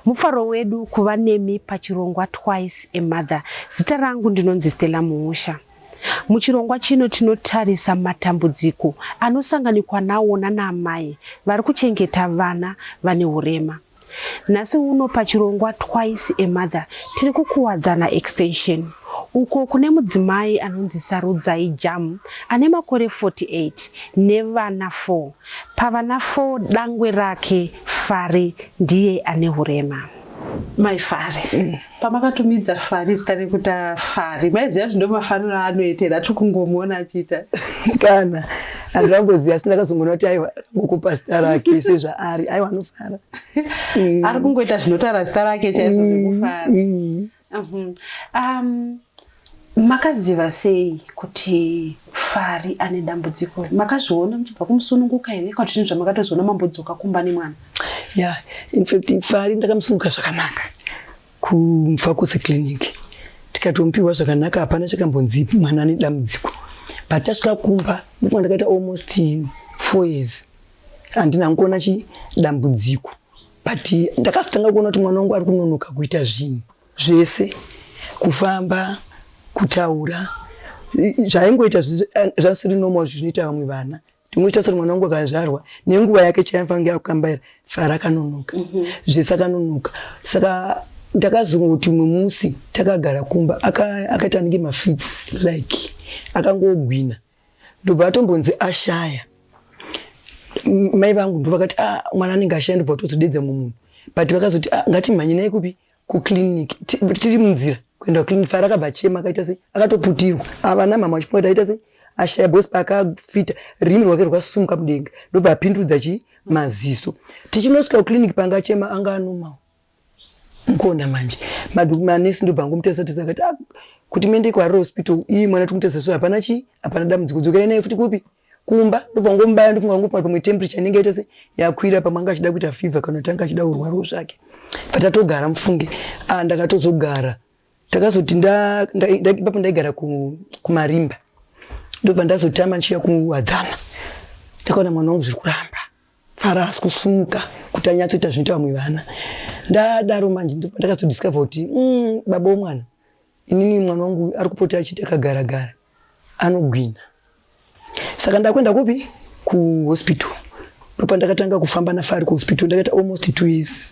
Mufaro wedu kuva nemi pachirongwa Twice a Mother. Zita rangu ndinonzi Stella Muusha. Muchirongwa chino tinotarisa matambudziko anosanganikwa nawo nanaamai vari kuchengeta vana vane hurema. Nhasi uno pachirongwa Twice a Mother tiri kuKuwadzana Extension uko kune mudzimai anonzi Sarudzai Jamu ane makore 48 nevana 4. Pavana 4 dangwe rake Fari ndiye ane hurema. Mai Fari, pamakatumidza Fari zita rekuti Fari, maiziva kuti ndomafariro aanoita here atiri kungomuona achiita? Kana handinamboziva, asi ndakazongoona kuti aiwa, akangokupa zita rake sezvaari, aiwa anofara. Ari kungoita zvinotaura zita rake chaizvo zvekufara. Makaziva sei kuti Fari ane dambudziko? Makazviona muchibva kumusununguka here kana kuti zvinhu zvamakatozoona mambodzoka kumba nemwana? Yeah, in fact Fari ndakamusununguka zvakanaka kuMufakose clinic, tikatomupiwa zvakanaka, hapana chakambonzi mwana ane dambudziko. But tasvika kumba, ndofunga ndakaita almost 4 years handina kuona chi dambudziko, but ndakazotanga kuona kuti mwana wangu ari kunonoka kuita zvinhu zvese, kufamba, kutaura, zvaingoita zvasiri normal zvinoita vamwe vana. Tingoita seri mwana wangu akazvarwa nenguva yake chaanofanira kunge akukambaira, Fara akanonoka, zvese akanonoka. Saka ndakazongoti umwe musi takagara kumba, akaita anenge mafits like akangogwina, ndobva atombonzi ashaya. Mai vangu ndovakati, ah, mwana anenge ashaya, ndobva tozodedza mumwe munhu, but vakazoti, ah, ngatimhanye naye kupi, kuclinic. Tiri munzira kuenda kuclinic, Fara akabva achema, akaita sei, akatoputirwa. Avana mama vachifunga kuti aita sei, ashaya, because paakafita rurimi rwake rwakasumuka mudenga, ndobva apindurudza chii maziso. Tichinosvika kuclinic, panga achema anga anomawo mukuona manje manesi ndobva angomutarisa tarisa, akati, ah, kuti muende kuHarare Hospital, iyi mwana tikumutarisa so hapana chii, hapana dambudziko, dzokerai naye futi kupi, kumba. Ndobva ngomubaya, ndofunga ngofunga pamwe temperature inenge yaita se yakwira, pamwe anga achida kuita fever kana kuti anga achida kurwarawo zvake. Patatogara mufunge, ah, ndakatozogara, takazoti ipapo ndaigara kuMarimba, ndobva ndazotama ndichiuya kuWadzana. Ndakaona mwana wangu zviri kuramba, Fara haasi kusumuka kuti anyatsoita zvinoita vamwe vana. Ndadaro manje ndakazodiscover kuti baba womwana, inini mwana wangu ari kupota achiita akagara gara, anogwina. Saka ndakuenda kupi, kuhospital. Ndopandakatanga kufamba naFari kuhospital. Ndakaita almost 2 years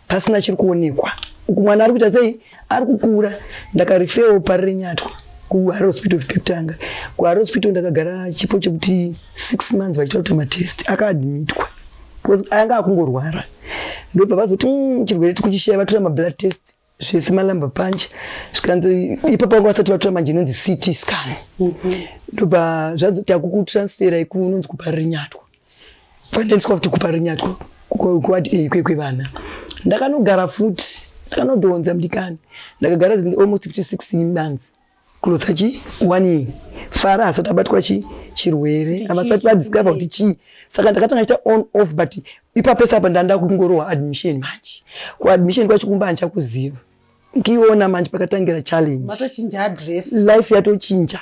pasina chiri kuonekwa. Uku mwana ari kuita sei, ari kukura. Ndakarifewo Parirenyatwa kuHarare Hospital pekutanga. KuHarare Hospital ndakagara chipo chekuti 6 months vachiita kuti matest, akaadmitwa because anga akungorwara. Ndobva vazoti, chirwere tiri kuchishaya. Vatora mablood test zvese, malumbar punch, zvikanzi ipapo vanga vasati vatora manje inonzi CT scan. Ndobva zvanzi takukutransferai kunonzi kuParirenyatwa. Pandaendeswa futi kuParirenyatwa kuward A kwekwevana, ndakanogara futi, ndakanodhonza mudikani. Ndakagara almost 56 months, close chi one year, Fara asati abatwa chi chirwere, havasati vadiscover kuti chii. Saka ndakatanga chita on off, but ipapo pese apa ndanda kungorohwa admission manje. Kuadmission kwacho kumba handichakuziva. Nkiona manje pakatangira challenge. Matochinja address. Life yatochinja.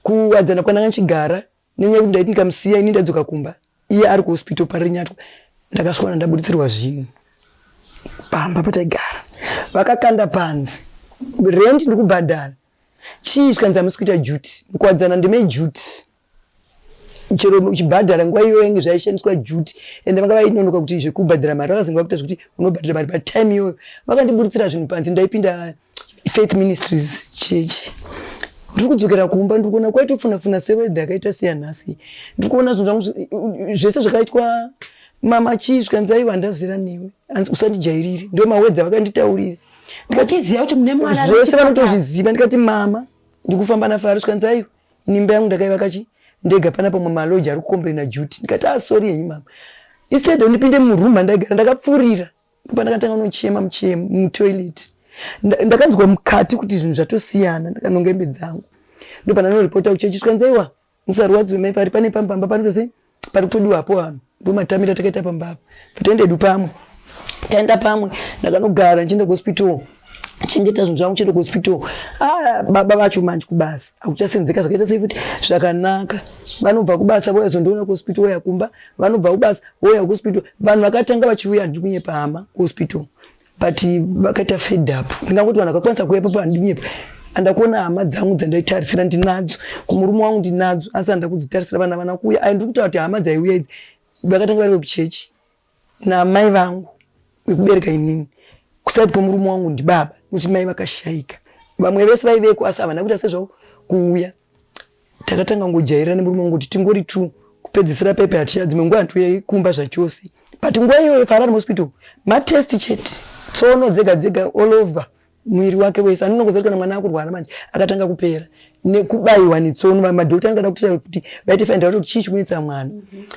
Kuwadzana kwandanga ndichigara, nenyaya yekuti ndaiti ndikamusiya ini ndadzoka kumba, iye ari kuhospital Parirenyatwa, ndakasvika ndabuditsirwa zvinhu pamba pataigara, vakakanda panze. Rent ndikubhadhara, chii, zvikanzi hamusi kuita duty. Mukuwadzana ndime duty, chero uchibhadhara nguva iyoyo yange zvaishandiswa duty, ende vanga vainonoka kuti zvekubhadhara mari, vakazenge vakuita zvekuti unobhadhara mari patime iyoyo. Vakandiburitsira zvinhu panze. Ndaipinda Faith Ministries Church. Ndiri kudzokera kumba, ndiri kuona kwaitofuna-funa seweather yakaita seyanhasi. Ndiri kuona zvinhu zvangu zvese zvakaitwa mama chii, zvikanzi aiwa, ndazera newe, hanzi usandijairire. Ndo mawedza vakanditaurira. Ndikatiziva kuti mune mwana zvese vanotozviziva. Ndikati, mama, ndikufamba naFaro, zvikanzi aiwa, nimba yangu ndakaivaka chi ndega, panapa mwe maloja ari kucomplaina duty. Ndikati, ah, sorry henyu mama. Instead ndipinde muroom mandaigara, ndakapfurira pandakatanga unochema muchemo mutoilet. Ndakanzwa mukati kuti zvinhu zvatosiyana. Ndakanonga hembe dzangu, ndopandanoripota kuchechi, zvikanzi aiwa, musarwadziwe mai Fari, pane pambamba panotose pari kutodiwapo vanhu. Ndo matamiro atakaita pamba apa. Toendedu pamwe, taenda pamwe. Ndakanogara ndichienda kuhospital, chengeta zvinhu zvangu, chienda kuhospital. Ah, baba vacho manje kubasa hakuchasenzeka zvakaita sei futi zvakanaka. Vanobva kubasa vouya zondiona kuhospital, voya kumba, vanobva kubasa vouya kuhospital. Vanhu vakatanga vachiuya, handiri kunyepa hama, kuhospital. But vakaita fed up. Ndingangoti vanhu vakakwanisa kuuya papo handinyepa. Andakuona hama dzangu dzandaitarisira ndinadzo, kumurume wangu ndinadzo, asi handida kudzitarisira vana vana kuuya. Ayi ndiri kutaura kuti hama dzaiuya idzi vakatanga vari vekuchechi namai vangu vekubereka inini. Kuside kwemurume wangu ndibaba nekuti mai vakashaika. Vamwe vese vaiveko asi havana kuita sezvavo kuuya. Takatanga kungojairira nemurume wangu kuti tingori two kupedzisira pepe haticha dzimwe nguva handiuye kumba zvachose but nguva iyoyo paarari hospital matest chete tsono dzega dzega all over muviri wake wese andinongoziva kuti kana mwana akurwara manje akatanga kupera nekubayiwa netsono madhokta angada kuti kuti vaite find out kuti chii chikunetsa mwana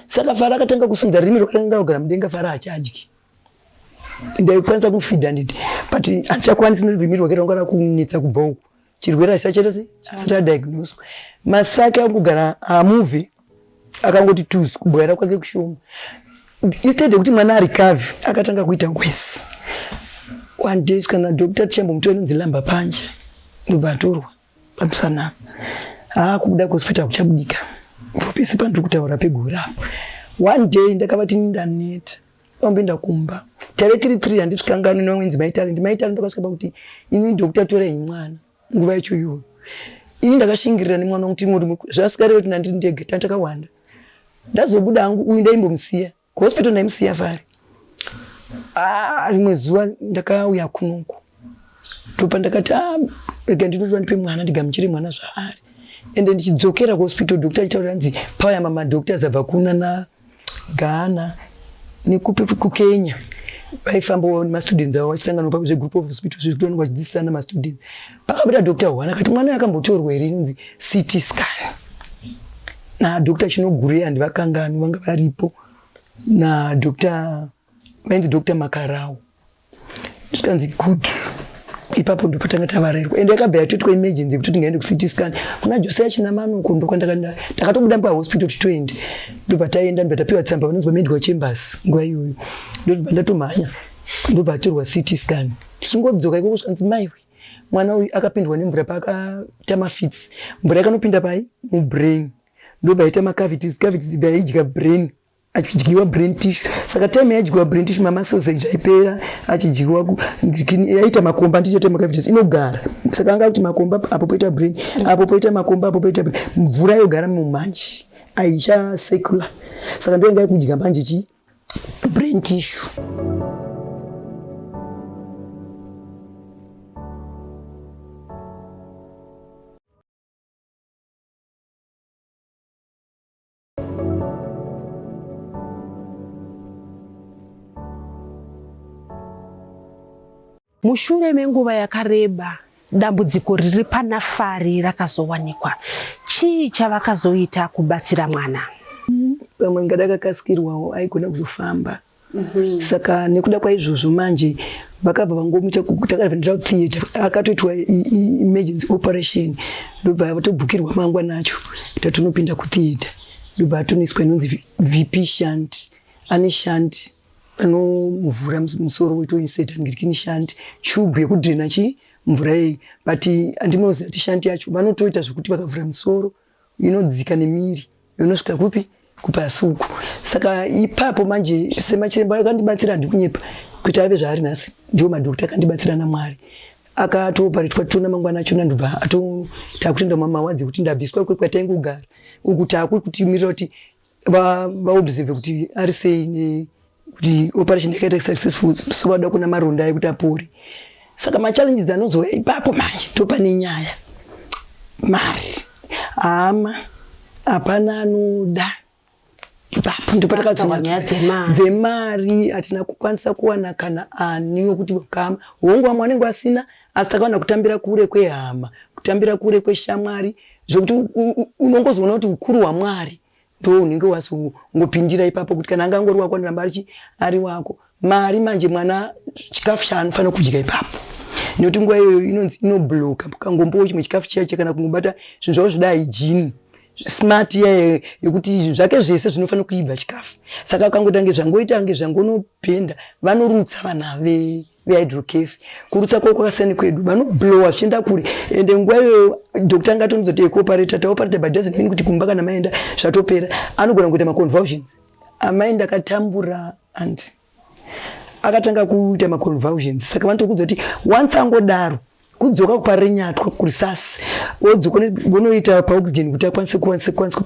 saka fara akatanga kusundza rurimi rwakatanga kugara mudenga fara hachadyi ndaikwanisa kufidha nditi but handichakwanisi nerurimi rwake rwanga rakunetsa kubva uku chirwere hachisati chaita sei asati adiagnoswa masaki angogara haamuvhe akangoti tuzi kubwaira kwake kushoma instead yekuti mwana arikavhe akatanga kuita wese one day kana doctor tichambomutora inonzi lamba panje ndobva atorwa pamusana haa kubuda kuhospital kuchabudika pese pandiri kutaura pegore apo one day ndakavati ndaneta Ndamboenda kumba taive tiri three handisvikanganwi nevamwe inzi mai Talent. Mai Talent vakasvika pakuti ini doctor torai mwana nguva yacho iyoyo. Ini ndakashingirira nemwana wangu tingori zvasikareva kuti ndandiri ndega tanga takawanda. Ndazobuda hangu uyu ndaimbomusiya kuhospital ndaimusiya fari. Ah, rimwe zuva ndakauya kunoku ndopandakati ah, rega ndinotora ndipe mwana ndigamuchire mwana zvaari ende ndichidzokera kuhospital doctor achitaura hanzi pauya mamadoctors abva kuna na Ghana nekupi kuKenya vaifambawo nemastudents avo vachisangana pa zvegroup of hospitals zvekuti vanenge vachidzidzisana mastudents pakabuda Dr Hwana akati mwana uyu akambotorwa here inonzi CT scan naDr Chinogurei handivakanganwi vanga varipo naDr vainzi Dr Makarau zvikanzi good ipapo ndopatanga tavarairwa ende yakabva yatoitwa emergency yekuti tingaende kucity scan kuna josiah chinamano uko ndokwandakaenda takatobuda pahospital titoende ndobva taenda ndobva tapiwa tsamba vanonzi vamedical chambers nguva iyoyo ndobva ndatomhanya ndobva atorwa ct scan tichingodzoka ikoko zvikanzi maiwe mwana uyu akapindwa nemvura paakaita mafits mvura yakanopinda pai mubrain ndobva yaita macavities cavities ibva yaidya brain achidyiwa brain tissue saka time yaidyiwa brain tissue mamuscles aipera achidyiwa yaita makomba ndichoita macavities inogara saka anga kuti makomba apo poita brain apo poita makomba apo poita brain mvura yogara mumanje aicha secular saka ndoyanga yakudya manje chi brain tissue. Mushure menguva yakareba, dambudziko riri pana Fari rakazowanikwa. Chii chavakazoita kubatsira mwana? Pamwe ingada akakasikirwawo aigona kuzofamba. Saka nekuda kwaizvozvo manje vakabva vangomuita takabva theatre akatoitwa emergency operation ndobva vatobhukirwa mangwana acho tatonopinda kutheatre ndobva atonoiswa inonzi VP shunt ane shunt anomuvhura musoro woitoinseta ngirikini shunt tube yekudrena chi mvura iyi but andinoziva kuti shunt yacho vanotoita zvekuti vakavhura musoro inodzika nemiri Unosvika kupi? Kupasi uku. Saka ipapo manje semachiremba akandibatsira handikunyepa kuti ave zvaari nhasi ndiwo madhokta akandibatsira naMwari. Akatooparetwa tona mangwana achona ndobva ato takutoenda mamawadzi ekuti ndabviswa ikwe kwataingogara uku taakutimirira kuti vaobserve kuti ari sei ne kuti operation yakaita successful so vada kuna maronda ekuti apore saka machallenges anozouya ipapo manje topane nyaya mari hama hapana anoda ipapo ndopatakadzemari hatina kukwanisa kuwana kana ani wekuti kama hongu vamwe vanenge vasina asi takawana kutambira kure kwehama kutambira kure kweshamwari zvekuti unongozoona kuti ukuru hwamwari ndo unenge wazongopindira ipapo kuti kana anga angori wako anoramba arichi ari wako mari manje mwana chikafu chaanofanira kudya ipapo nekuti nguva iyoyo inonzi inobloka kangombowo chimwe chikafu chiya chiya kana kungobata zvinhu zvavo zvoda hygiene smart iyayo yekuti zvinhu zvake zvese zvinofanira kuibva chikafu saka akangoita nge zvangoita nge zvangonobhenda vanorutsa vana ve vehydrocaf kurutsa kwavo kwakasiyana nekwedu vanoblowa zvichienda kure ende nguva iyoyo doctor anga atonzoti ekuoparata taoparata but doesn't mean kuti kumba kana maenda zvatopera anogona kuita maconvulsions amai ndakatambura and Akatanga kuita maconvulsions, saka vanotokudza kuti once angodaro, kudzoka kuParirenyatwa kurisasi, wodzoka vonoita paoxygen kuti akwanise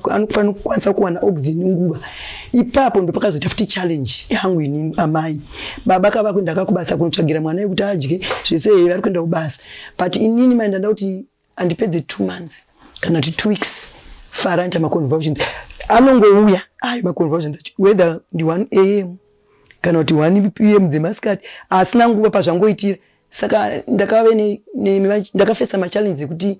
anofanira kukwanisa kuwana oxygen nenguva. Ipapo ndopakazoita futi challenge yangu ini amai. Baba kava kuenda kakubasa kunotsvagira mwana yekuti adye zvese, vari kuenda kubasa, but inini mai ndanda kuti handipedze 2 months kana kuti 2 weeks, Fara anoita maconvulsions. Anongouya ayo maconvulsions acho, whether ndi 1 a.m. kana kuti 1 p.m. dzemasikati, asina nguva pazvangoitira. Saka ndakave ndakafesa machallenges ekuti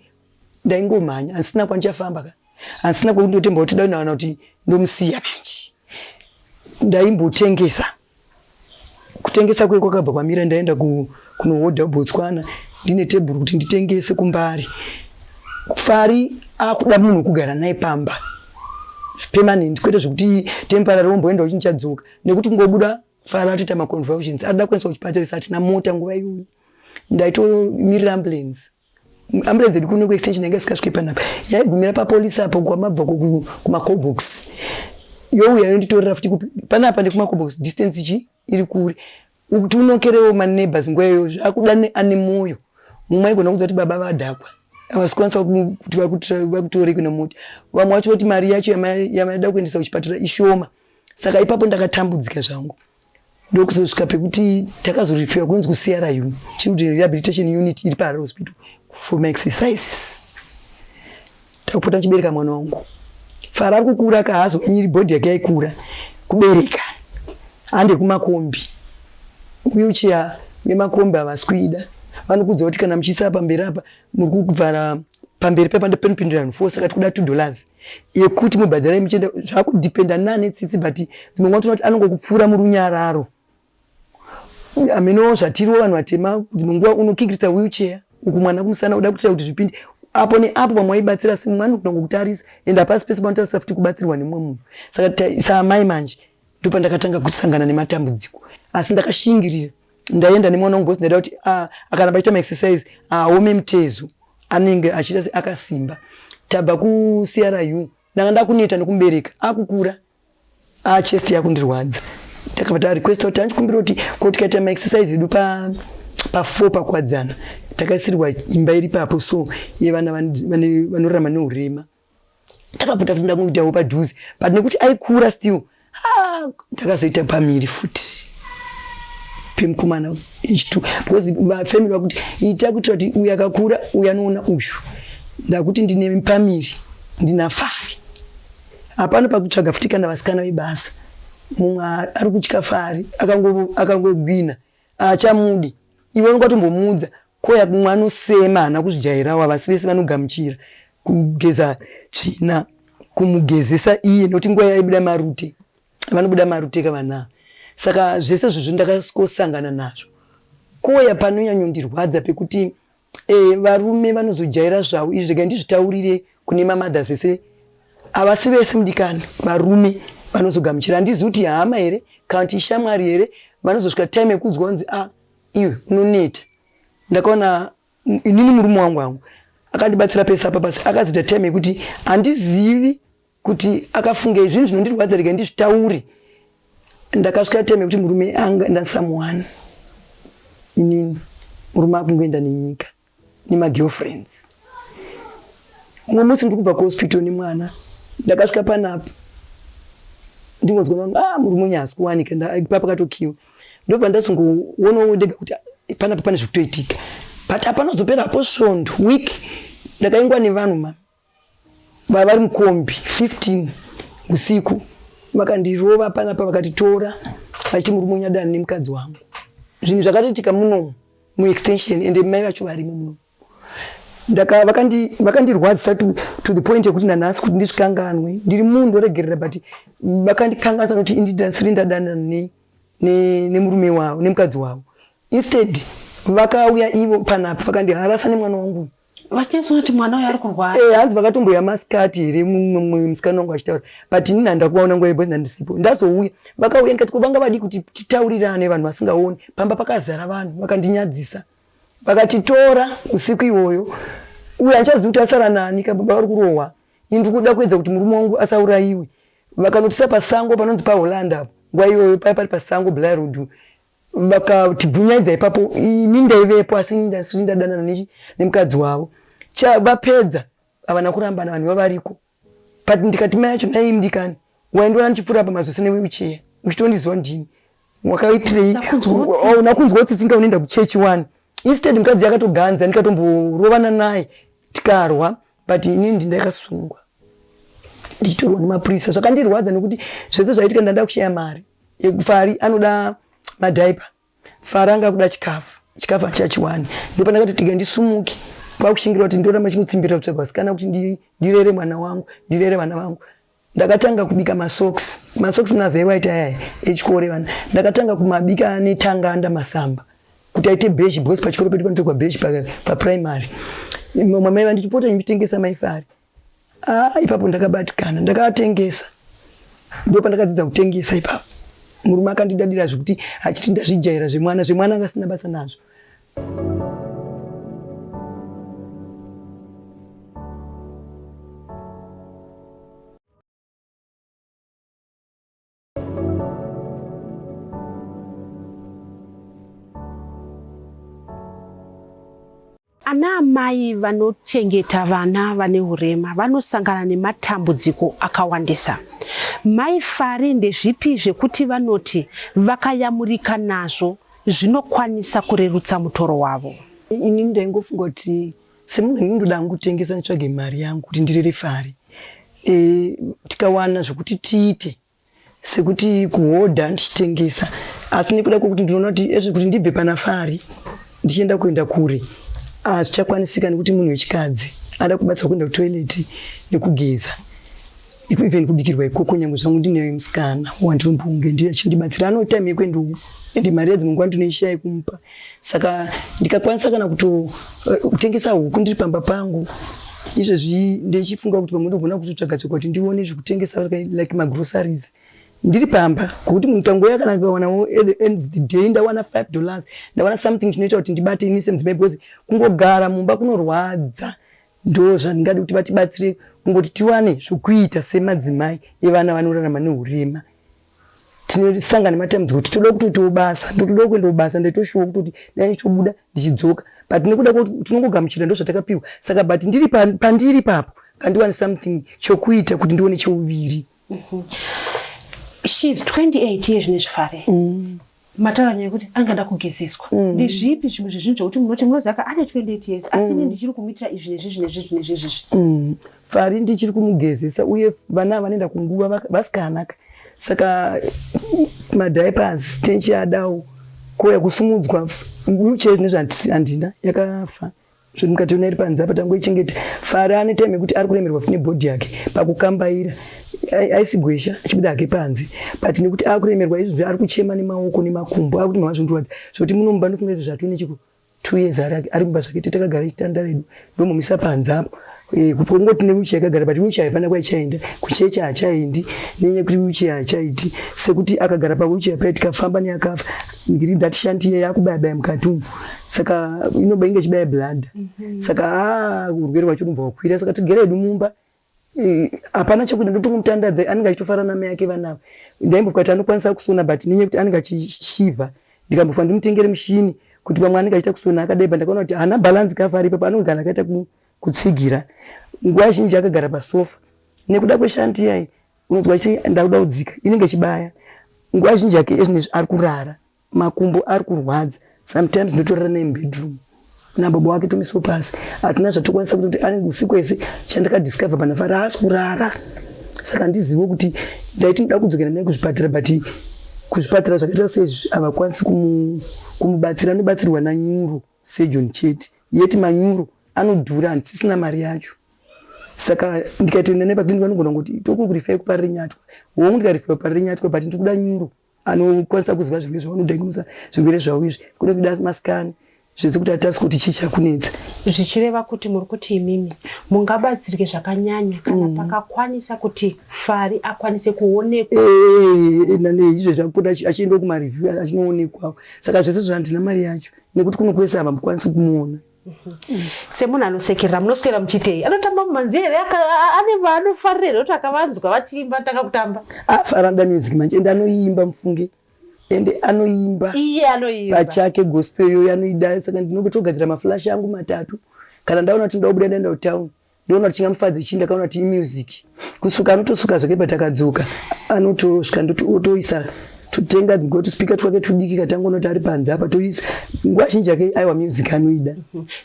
ndaingomhanya, handisina kwandichafamba ka, handisina kwekuti ndotemba kuti dai kuti ndomusiya. Manje ndaimbotengesa, kutengesa kuye kwakabva kwamira. Ndaenda kunohodha Botswana ndine tebhuru kuti nditengese kuMbare. Fari akuda munhu wekugara naye pamba permanent, kwete zvekuti temporary, womboenda uchindichadzoka, nekuti kungobuda Fara atoita maconvulsions, arida kuendeswa kuchipatara. Hatina mota nguva iyoyo, ndaitomirira ambulance. Ambulance yedu kuno kuextension yanga isikasvike panapa, yaigumira papolisi apo kwamabva kumacobox, youya yonditorera futi kupi panapa nekumacobox, distance chi iri kure kuti unokerewo maneighbors. Nguva iyoyo zvakuda ane mwoyo mumwe aigona kuudza kuti baba vadhakwa, vasikwanisa kuti vakutore kune mota. Vamwe vacho voti mari yacho yamaida kuendesa kuchipatara ishoma. Saka ipapo ndakatambudzika zvangu, ndokuzosvika pekuti takazoreferwa kunonzi kuCRU, Children Rehabilitation Unit iri paHarare Hospital, for maexercises. Takupota ndichibereka mwana wangu. Fara ari kukura kaazonyiri, body yake yaikura kubereka. Hande kumakombi, wheelchair vemakombi havasi kuida, vanokudza kuti kana muchiisa pamberi apa muri kuvhara pamberi pepanopindira vanhu four, saka tikuda $2 yekuti mubhadhara muchienda. Zvakudhipenda nane tsitsi, but dzimwe nguva toona kuti anongokupfuura murunyararo. Hameno zvatiriwo vanhu vatema, dzimwe nguva unokikirisa wheelchair uku mwana kumusana, uda kuitira kuti zvipinde apo neapo. Vamwe vaibatsira, asi mumwe anogona kungokutarisa, ende hapasi pese panotarisira futi kubatsirwa nemumwe munhu. Saka saamai manje ndopandakatanga kusangana nematambudziko, asi ndakashingirira. Ndaenda nemwana wangu because ndaida kuti akaramba achiita maexercise aome mutezo, anenge achiita se akasimba. Tabva kuCRU, ndanga ndakuneta nekumubereka, akukura, achest yakundirwadza. Takabva tarequesta kuti andikumbira kuti ko tikaita maexercise edu pa4 paKwadzana. Takaisirwa imba iri papo, so yevana vanorarama neurema. Takapota toenda kuitawo padhuze, but nekuti aikura still, ndakazoita pamiri futi pemukomana H2, because vafamily vakuti ita kuitira kuti uyu akakura, uyu anoona uyu. Ndakuti ndine pamiri, ndina Fari, hapana pakutsvaga futi kana vasikana vebasa. Mumwe ari kutya Fari, akangogwina achamudi iwe unonga watombomuudza koya. Mumwe anosema, haana kuzvijairawo. Havasi vese vanogamuchira kugeza tsvina, kumugezesa iye, nokuti nguva yaibuda marute, vanobuda marute kavana. Saka zvese izvozvo ndakasangana nazvo. Koya panonyanyondirwadza pekuti varume vanozojaira zvavo izvi. Regai ndizvitaurire kune mamothers ese, havasi vese mudikani varume vanozogamuchira. Handizivi kuti hama here kana kuti ishamwari here, vanozosvika time yekuudzwa kunzi, "A, iwe unoneta." Ndakaona inini murume wangu hangu akandibatsira pese apa pasi, akazoita time yekuti handizivi kuti akafunga zvinhu zvinondirwadza. Regai ndizvitaure. Ndakasvika time yekuti murume ndasamuwana inini, murume akungoenda nenyika nemagirlfriends. Mumwe musi ndiri kubva kuhospital nemwana, ndakasvika panapa, ndingonzwa vanhu, "Ah, murume uyu haasi kuwanika." Pakatokiwa, ndobva ndazongoonawo ndega kuti panapa pane zvekutoitika, but hapana kuzopera hapo svondo, week, ndakaingwa nevanhu ma vari mukombi 15 usiku, vakandirova panapa, vakatitora vachiti murume unyadani nemukadzi wangu. Zvinhu zvakatoitika munomu muextension, ende mai vacho varimo munomu. Vakandirwadzisa to the point yekuti nanhasi kuti ndizvikanganwe. Ndiri munhu ndoregerera, but vakandikanganisa nokuti indisiri ndadanana nemurume wavo, nemukadzi wavo. Instead vakauya ivo panapa, vakandiharasa nemwana wangu. Vachinyatsona kuti mwana uyu ari kurwara. Hanzi vakatomboya masikati here, mumwe musikana wangu achitaura, but inini handakuvaona nguva yebhozi, ndandisipo. Ndazouya, vakauya, ndikati ko vanga vadi kuti titaurirane vanhu vasingaoni, pamba pakazara vanhu. Vakandinyadzisa, vakatitora usiku iwoyo. Uyo handichazivi kuti asara nani, kababa vari kurohwa, ini ndiri kuda kuedza kuti murume wangu asaurayiwe. Vakanotisa pasango panonzi paHolland apo. Nguva iyoyo paya pari pasango, Blairwood. Vakatibvunyaidza ipapo, ini ndaivepo asi ini ndasiri ndadanana nemukadzi wavo. Vapedza havana kurambana, vanhu vavariko. But ndikati mai acho nhai mudikani, waindiona ndichipfuura apa mazose newheelchair uchitondiziva ndini wakaitirei? Una kunzwa tsitsi inga unoenda kuchechi wani. Instead mukadzi yakatoganza, ndikatomborovana naye tikarwa, but inini ndakasungwa ndichitorwa nemapurisa. Zvakandirwadza nekuti zvese zvaitika ndanda kushaya mari yekufari anoda madiaper, Fari anga akuda chikafu, chikafu handichachiwani. Ndopandakati rega ndisumuke kwakushingira kuti ndoramba chinotsimbirira kutsvaga vasikana kuti ndirere mwana wangu, ndirere vana vangu. Ndakatanga kubika masocks, masocks munoaziva ewaiti aya echikoro evana. Ndakatanga kumabika netanganda masamba kuti aite beige because pachikoro pedu panopfekwa beige paprimary. Mamwe mai vanditipota ndichitengesa mai Fari. Ah, ipapo ndakabatikana, ndakatengesa. Ndipo pandakadzidza kutengesa ipapo. Murume akandidadira zvekuti achiti ndazvijaira zvemwana, zvemwana anga asina basa nazvo. Ana amai vanochengeta vana vane urema vanosangana nematambudziko akawandisa. Mai Fari ndezvipi zvekuti vanoti vakayamurika nazvo zvinokwanisa kurerutsa mutoro wavo? Ini ndaingofunga kuti semunhu ini ndoda hangu kutengesa nditsvage mari yangu kuti ndirere Fari. E, tikawana zvekuti tiite sekuti kuhodha ndichitengesa asi nekuda kwekuti ndinoona kuti ezve kuti ndibve pana Fari ndichienda kuenda kure hazvichakwanisika nekuti munhu wechikadzi ada kubatsirwa kuenda kutoilet nekugeza even kubikirwa ikoko nyangwe zvangu ndine musikana wandinombonge ndiye achindibatsira ano time yekuenda ende mari yadzimwe nguva ndinoishaya yekumupa saka ndikakwanisa kana kutotengesa eh, huku ndiri pamba pangu izvezvi ndichifunga kuti pamwe ndogona kutotsvaga tsvaga kuti ndione zvekutengesa like magroceries ndiri pamba ngokuti munhu tangoya kana kuwanawo at the end of the day ndawana $5 ndawana something chinoita kuti ndibate ini semudzimai because kungogara mumba kunorwadza. Ndo zvandingade kuti vatibatsire kungoti tiwane zvokuita semadzimai evana vanorarama nehurema. Tinosangana nematambudziko kuti toda kutoitawo basa, ndotodawo kuendawo basa, ndaitoshuwa kutoti dai ndichitobuda ndichidzoka but nekuda kwekuti tinongogamuchira ndozvatakapiwa saka but ndiri pandiri ipapo ngandiwane something chokuita kuti ndione cheuviri. She is 28 years nezvifare. Mataura nyaya yekuti angada kugezeswa. Ndezvipi zvimwe zvezvinhu zvekuti munoti munoziva ka ane 28 years asi ini ndichiri kumuitira izvi nezvizvi nezvizvi nezvizvi. Fari ndichiri kumugezesa uye vana ava vanoenda kunguva vasikana ka saka madiapers tenchiadawo kouya kusumudzwa wheelchair nezvo handina yakafa. Zvoti mukatoona iri panze apa tangoichengeta. Fari ane time yekuti ari kuremerwa futi nebody yake pakukambaira. Aisi gwesha achibuda hake panze but nekuti akuremerwa izvozvi ari kuchema nemaoko nemakumbo akuti mama zvinondirwadza zvekuti muno mumba ndofunga izvo zvatone chiko 2 years ari mumba zvake takagara chitanda redu ndomumisa panze apo kungoti newheelchair yakagara but wheelchair hapana kwaichaenda kuchechi haachaendi nenyaya yekuti wheelchair haachaiti sekuti akagara pawheelchair paya tikafamba neakafa ngiri that shanti iya yakubaya baya mukati umu saka inoba inge ichibaya blood saka haa urwere hwacho unobva hwakwira saka tigere hedu mumba hapana chekuita ndotomutandadza anenge achitofara namai ake vana ava ndaimbofunga kuti anokwanisa kusona but nenyaya yekuti anenge achishivha ndikambofunga ndimutengere mushini kuti pamwe anenge achiita kusona akadai but ndakaona kuti haana balance kafa ari ipapo anogara akaita kutsigira nguva zhinji akagara pasofa nekuda kweshanti iyai unonzwa achiti ndakuda kudzika inenge ichibaya nguva zhinji yake ezvinezvi ari kurara Makumbo ari kurwadza sometimes ndotorara naye mubedroom nababa wake tomisawo pasi hatina zvatokwanisa kutoti anenge usiku wese chandakadiscover pana Fari haasi kurara saka handizive kuti ndaiti ndoda kudzokera naye kuzvipatara but kuzvipatara zvakaita seizvi havakwanisi kumubatsira anobatsirwa nanyuro surgeon chete yet manyuro anodhura handisisina mari yacho saka ndikaitoenda naye paclinic vanogona kungoti tokukurifai kuParirenyatwa hongu ndikarifaiwa Parirenyatwa but ndikuda nyuro anokwanisa kuziva zvirwere zvavanodiagnosa zvirwere zvavo izvi kune kuda mascan zvese kuti atasi kuti chii chakunetsa. Zvichireva kuti muri kuti imimi mungabatsirike zvakanyanya kana pakakwanisa kuti Fari akwanise kuonekwa. Izvezvi akupota achiendawo kumareview achinoonekwawo saka zvese izvo handina mari yacho nekuti kuno kwese havambokwanisi kumuona. Semunhu anosekerera munoswera muchiitei? Anotamba mumhanzi here? Ane vaanofarira here kuti akavanzwa vachiimba anotanga kutamba? Fari anoda music manje ende anoimba mufunge. Ende anoimba. Iye anoimba. Pachake gospel iyoyo anoida saka ndinotogadzira maflash angu matatu. Kana ndaona kuti ndoda kubuda ndaenda kutown. Ndoona kuti chingamufadze chii ndakaona kuti imusic. Kusuka anotosuka zvake but akadzoka anotosvika otoisa totenga go speaker twake tudiki katangoona kuti ari panze apa toisa nguva zhinji yake aiwa music anoida.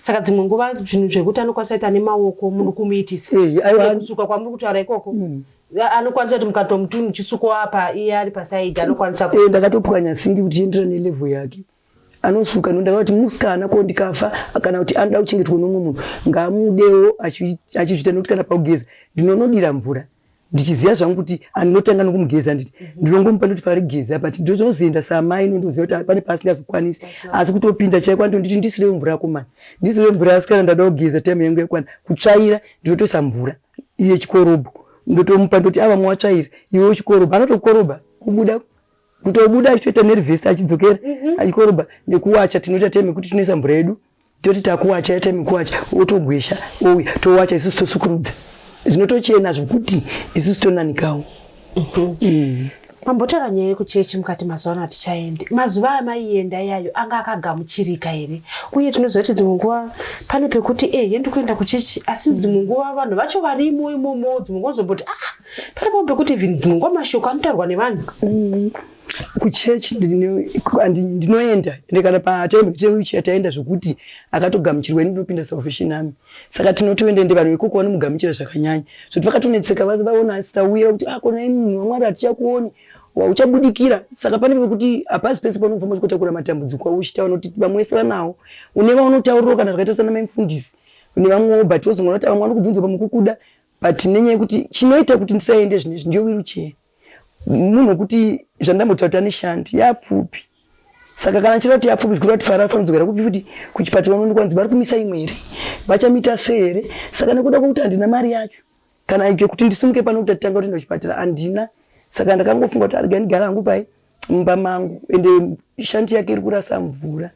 Saka dzimwe nguva zvinhu zvekuti anokwanisa kuita nemaoko muri kumuitisa. Eh, aiwa kusuka kwamuri kutaura ikoko. Anokwanisa kuti mukatomuti muchisuko apa iye ari pasaidi anokwanisa Eh, ndakatopwanya singi kuti ienderane nelevel yake. Anosuka no ndakati musikana ko ndikafa kana kuti anoda kuchengetwa nomumwe munhu ngaamudewo achizviita nekuti kana pakugeza ndinonodira mvura ndichiziva zvangu kuti andinotanga nokumugeza nditi ndinongomupa ndoti parigeza but ndozoenda samai nondoziva kuti pane paasingazokwanisi asi kutopinda chaiko anotonditi ndisirewo mvura akomana ndisirewo mvura asikana ndada kugeza time yangu yakwana kutsvaira ndinotoisa mvura iye chikorobho ndotomupa ndoti ava mwatsvaira iwe uchikorobha anotokorobha kubuda kutobuda achitoita nervous achidzokera achikorobha nekuwacha tinoita time yekuti tinoisa mvura yedu toti takuwacha ya time yekuwacha otogwesha ouya towacha isusu tosukurudza zvinotochena zvekuti isusu tonanikawo. Mambotaura nyaya yekuchechi mukati mazuva ano hatichaendi. Mazuva amaienda iyayo anga akagamuchirika here? Uye tinoziva kuti dzimwe nguva pane pekuti ehe ndikuenda kuchechi asi dzimwe nguva vanhu vacho varimo imomo dzimwe nguva unozomboti ah pane pamwe pekuti even dzimwe nguva mashoko anotaurwa nevanhu. Kuchechi ndinoenda ende kana patime wheelchair taenda zvokuti akatogamuchirwa ini ndinopinda Salvation Army saka tinotoenda ende vanhu ikoko vanomugamuchira zvakanyanya zvoti vakatonetseka vaona asauya kuti ah kona munhu waMwari hatichakuoni uchabudikira saka pane pekuti hapasi pese paunofamba uchikotakura matambudziko avo uchitaura nokuti vamwe vese vanawo une vaunotaurirawo kana zvakaita sana mai mufundisi nevamwewo but wozongoona kuti vamwe vanokubvunza pamwe kukuda but nenyaya yekuti chinoita kuti ndisaende zvinezvi ndiyo wheelchair munhu wekuti zvandambotaura kuti ane shanti yapfupi saka kana chireva kuti yapfupi zvikureva kuti fara anofanira kudzokera kupi futi kuchipatara unoonekwa kunzi vari kumisa imwe here vachamita sei here saka nekuda kwekuti handina mari yacho kana yekuti ndisimuke pano kuti atanga kutoenda kuchipatara handina saka ndakangofunga kuti arega ndigara hangu pai mumba mangu ende shanti yake iri kurasa mvura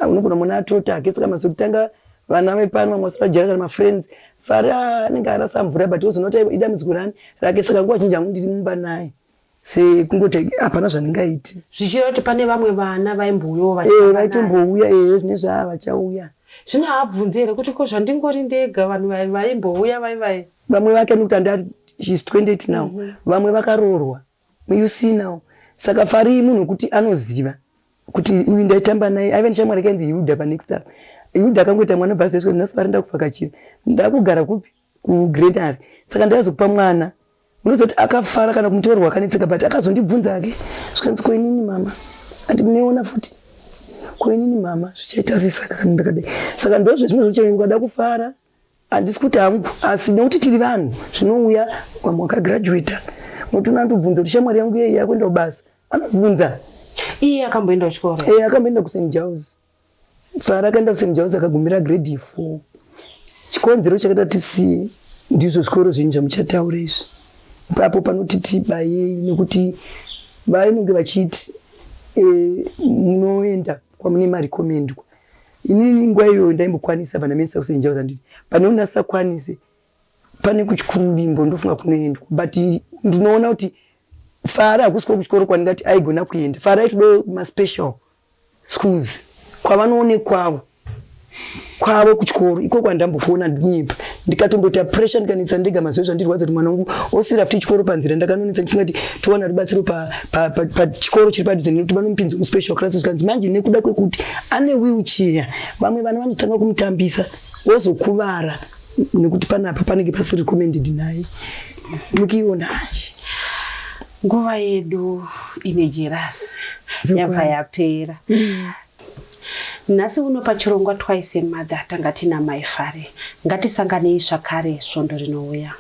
unogona mwana atota hake saka mazokutanga vana vepano vamwe vasara vajara kana mafriends fara anenge arasa mvura but wozoona kuti idambudziko rani rake saka nguva zhinji hangu ndiri mumba naye sekungoti hapana zvandingaiti Zvichireva kuti pane vamwe vana vaimbouyawo vachitamba naye. Vaitombouya ehe zvinezvi haa vachauya. Zvino haabvunzi here kuti ko zvandingori ndega vanhu vaimbouya vai vai. Vamwe vake nekuti andi she's 28 now vamwe vakaroorwa you see now saka Fari munhu wekuti anoziva kuti uyu ndaitamba naye aive neshamwari yake yainzi Hilda panext up Hilda akangoita mwana bva azoiswa nhasi Fari ndakuvhakachira ndakugara kupi kugrenary saka ndaizokupa mwana unoziva kuti akafara kana kumutorwa akanetseka but akazondibvunza hake zvikanzi ko inini mama ati munoiona futi ko inini mama zvichaita sei saka kana ndakadai saka ndozvezvimwe zvochero ukada kufara handisi kuti hangu asi nekuti tiri vanhu zvinouya vamwe vakagraduata nokuti unandobvunza kuti shamwari yangu yei yakuenda kubasa anobvunza Iye akamboenda kuchikoro. Eh, akamboenda kuSt Giles Fara akaenda kuSt Giles akagumira grade 4 chikonzero chakaita tisiye ndizvo zvikoro zvenyu zvamuchataura izvi ipapo panoti tibayei nekuti vanenge vachiti munoenda kwamune marecommendwa inini nguva iyoyo ndaimbokwanisa pandamuendesa kuSt Giles handiti pane undasakwanise pane kuchikuruvimbo ndofunga kunoendwa but ndinoona kuti Fara hakusiko kuchikoro kwandingati aigona kuenda Fara aitodawo maspecial schools kwavanoonekwawo kwavo kuchikoro ikoko handambokuona ndinyepa ndikatomboita pressure ndikanetsa ndega mazuva zvandirwadza kuti mwana wangu osira futi chikoro panzira ndakanonetsa ndichingati towana rubatsiro pachikoro chiri padhuze nekuti vanomupinza muspecial classes zvikanzi manje nekuda kwekuti ane wheelchair vamwe vana vanotanga kumutambisa wozokuvara nekuti panapa panenge pasiri recommended naye mukiona manje Nguva yedu ine jerasi yabva yapera. Nhasi uno pachirongwa Twice a Mother tanga tina Mai Fari. Ngatisanganei zvakare svondo rinouya.